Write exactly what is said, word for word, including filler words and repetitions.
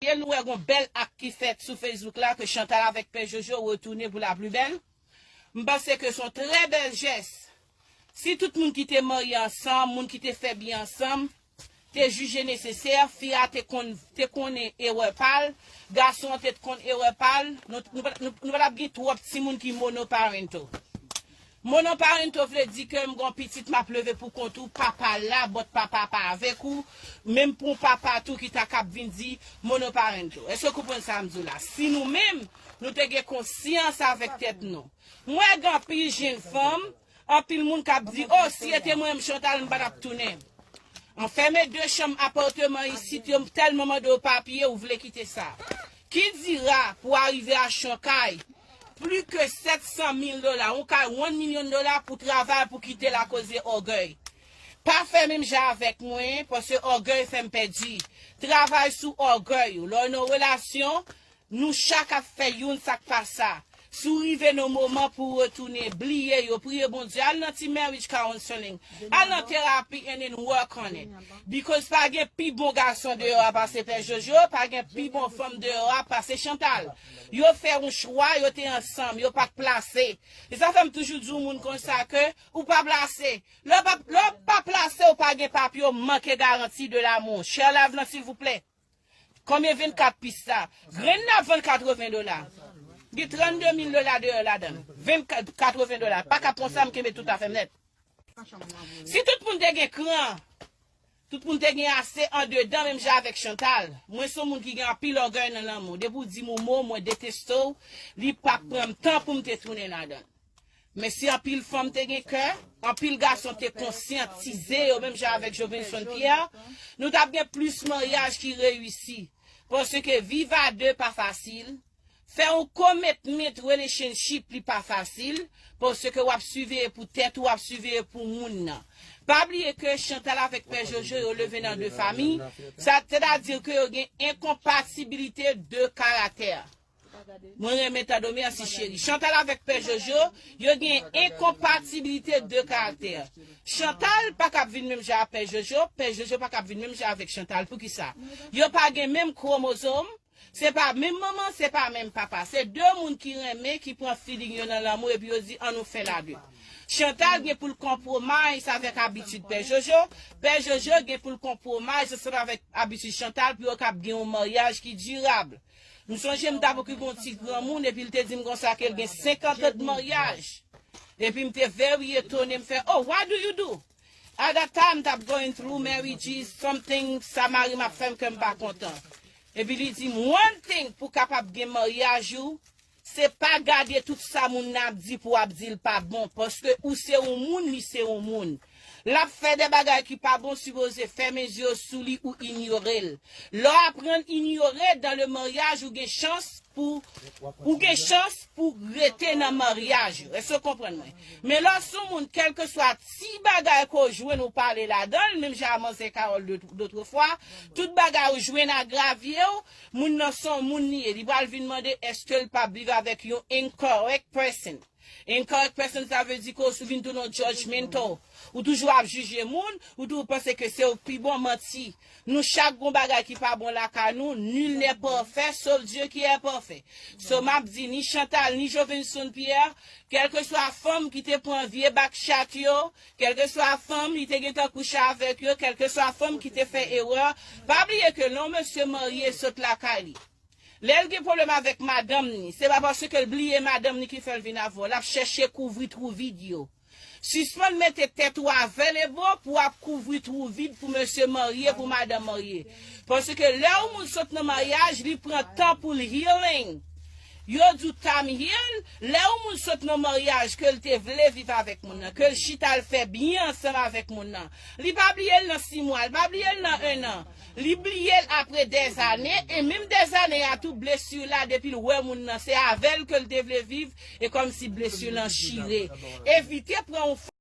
Ye nou wè gon bèl ak ki fèt sou Facebook la ke Chantal avèk Pè Jojo retounen pou la pli bèl. M panse ke se yon trè bèl jès. Si tout moun ki te marye ansanm, moun ki te fè byen ansanm, te jije nesesè, fi a te konn, te konnen erè pa l, gason an te konn erè pa l, nou, nou, nou, nou pa t ap gen twòp timoun ki monoparental. Monoparental vle di ke m gon pitit m ap leve pou kont ou, papa la, but papa pa avèk ou, menm pou papa tou ki ta kab vin di monoparental. Èske w konprann sa m di w la? Si nou menm, nou te gen konsyans avèk tèt nou. M wè gen anpil jenn fanm, anpil moun k ap di, oh, si e te mwen menm Chantal, m pa t ap tounen. Anfème de chanm apatman isit, yo tèlman mande w papye, ou vle kite sa. Qui dira pou arive achte yon kay, plis ke sèt san mil dola, yon kay one million dola pou travay, pou kite l akoz de ògèy. Pa fè menm jan avèk mwen, paske ògèy fè m pèdi. Travay sou ògèy ou. Lè w nan relasyon, nou chak ap fè youn sa k pa sa. Si w rive nan moman pou w retounen, bliye yo, priye Bondye, al nan ti marriage counseling, al nan terapi and then work on it. Because pa gen pi bon gason deyò a pase Pè Jojo, pa gen pi bon fanm deyò a pase Chantal. Yo fè yon chwa, yo te ansanm, yo pa t plase. E sa fè m toujou di yon moun konsa ke ou pa plase. Lè w pa, lè w pa plase, ou pa gen papye, w manke garanti de l'amour. Share live lan, silvouplè. Konbyen vennkat pis sa? Grenn nan ap vann katreven dola. Gen trannde mil dola deyò ladan l. Vennkat, katreven dola. Pa ka pran sa, m kenbe tout afè m nèt. Si tout moun te gen kran, tout moun te gen ase andedan, menm jan avèk Chantal. Mwen se yon moun ki gen anpil ògèy nan lanmou. Depi w di m yon mo, mwen deteste w, li pa pran m tan pou m te tounen ladan l. Men si anpil fanm te gen kè, anpil gason te konsyantize yo, menm jan avèk Jovenson Pierre, nou t ap gen plis maryaj ki reyisi. Paske viv a de pa fasil, fè yon commitment relationship li pa fasil, paske w ap siveye pou tèt ou, w ap siveye pou moun nan. Pa bliye ke Chantal avèk Pè Jojo yo leve nan de fanmi, sa, sètadi ke yo gen enkonpatibilite de karaktè. Mwen renmen tande w, mèsi cheri. Chantal avèk Pè Jojo, yo gen enkonpatibilite de karaktè. Chantal pa kab vin menm jan ak Pè Jojo, Pè Jojo pa kab vin menm jan avèk Chantal. Poukisa? Yo pa gen menm kwomozòm, se pa menm manman, se pa menm papa. Se de moun ki renmen, ki pran feeling yo nan lanmou, epi yo di, "An nou fè la de." Chantal gen pou l konpwomayiz avèk abitid Pè Jojo, Pè Jojo gen pou l konpwomayiz ansanm avèk abitid Chantal pou yo kab gen yon maryaj ki dirab. M sonje m t ap okipe yon ti granmoun, epi l te di m konsa ke l gen senkant an de maryaj. Epi m te very etone, m fè, "Oh, what do you do?" At that time, m t ap going through marriages, something, sa mari m ap fè m ke m pa kontan. Epi li di m, "One thing pou kapab gen maryaj ou, se pa gade tout sa moun nan ap di pou w ap di l pa bon, paske ou se yon moun, li se yon moun." L ap fè de bagay ki pa bon, sipoze fèmen zye w sou li ou inyore l. Lè w aprann inyore dan le maryaj, ou gen chans pou, ou gen chans pou rete nan maryaj ou. Èske w konprann mwen? Men lè w se yon moun, kèlkeswa ti bagay ke w jwenn ou pale ladan l, menm jan a manzè Carole de, dotrefwa, tout bagay ou jwenn agravye w, moun nan se yon moun li ye. Li pral vin mande èske l p ap viv avèk yon incorrect person. Incorrect person, sa vle di ke w vin tounen yon judgmental. Ou toujou ap jije moun, ou toujou panse ke se ou k pi bon, manti. Nou chak gon bagay ki pa bon lakay nou, nul n'est parfait, sauf Dieu qui est parfait. So, m ap di, ni Chantal, ni Jovenson Pierre, kèlkeswa fanm ki te pran vye bak chat yo, kèlkeswa fanm li te gentan kouche avèk yo, kèlkeswa fanm ki te fè erè, pa bliye ke lè yon mesye marye sot lakay li. Lè l gen pwoblèm avèk madanm ni, se pa paske l bliye madanm ni ki fè l vin avè w. L ap chèche kouvri twou vid yo. Sispann mete tèt ou available pou w ap kouvri twou vid pou mesye marye, pou madanm marye. Paske lè yon moun sot nan maryaj, li pran tan pou l healing. Yo di w time heal, lè yon moun sot nan maryaj ke l te vle viv avèk moun nan, ke l chita l fè byen ansanm avèk moun nan, li pa bliye l nan sis mwa, li pa bliye l nan en an. Li bliye l apre dèzane, e menm dèzane a tou, blesi la, depi l wè moun nan, se avè l ke l te vle viv, e kòmsi blesi lan chire. Evite pran yon